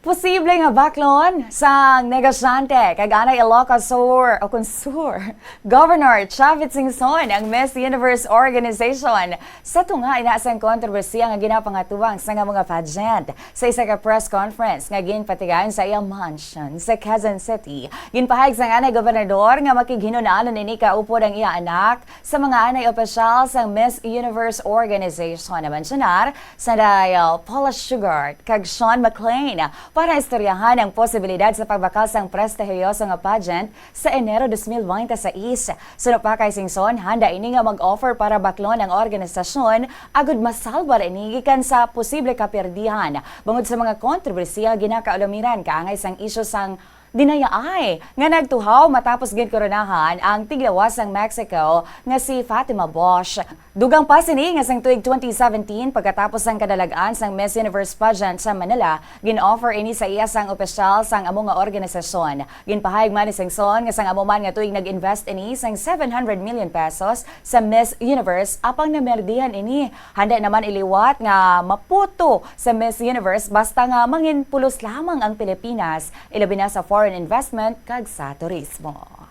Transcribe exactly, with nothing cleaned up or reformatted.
Posible nga baklon sang negosyante kag anay Ilocos Sur, o kon Sur, Governor Chavit Singson ang Miss Universe organization sa tunga ina sang kontrobersiya nga ginapangatubang sang amo nga pageant. Sa isa ka press conference nga ginpatigayon sa iya mansion sa Quezon City, ginpahayag sang anay gobernador nga makighinun-anon ini kaupod ang iya anak sa mga anay opisyal sang Miss Universe organization na mensyonar sa Daniel Paula Shugart kag Sean McLean para istoryahan ang posibilidad sa pagbakal sang prestihiyoso nga pageant sa Enero dos mil binte sais. Suno pa kay Singson, handa ini nga mag-offer para baklon ang organisasyon agud masalbar ini gikan sa posible kaperdihan bangod sa mga kontrobersiya ginakaulamiran kaangay sang isyu sang dinayaay nga nagtuhaw matapos ginkoronahan ang tiglawas sang Mexico nga si Fatima Bosch. Dugang pa sini nga sang tuig twenty seventeen, pagkatapos sang kadalag-an sang Miss Universe pageant sa Manila, gin-offer ini sa iya sang opisyal sang amo nga organisasyon. Ginpahayag man ni Singson nga sang amo man nga tuig nag-invest ini sang seven hundred million pesos sa Miss Universe, apang namerdihan ini. Handa naman iliwat nga maputo sa Miss Universe basta nga manginpulos lamang ang Pilipinas, ilabi na sa foreign investment kag sa turismo.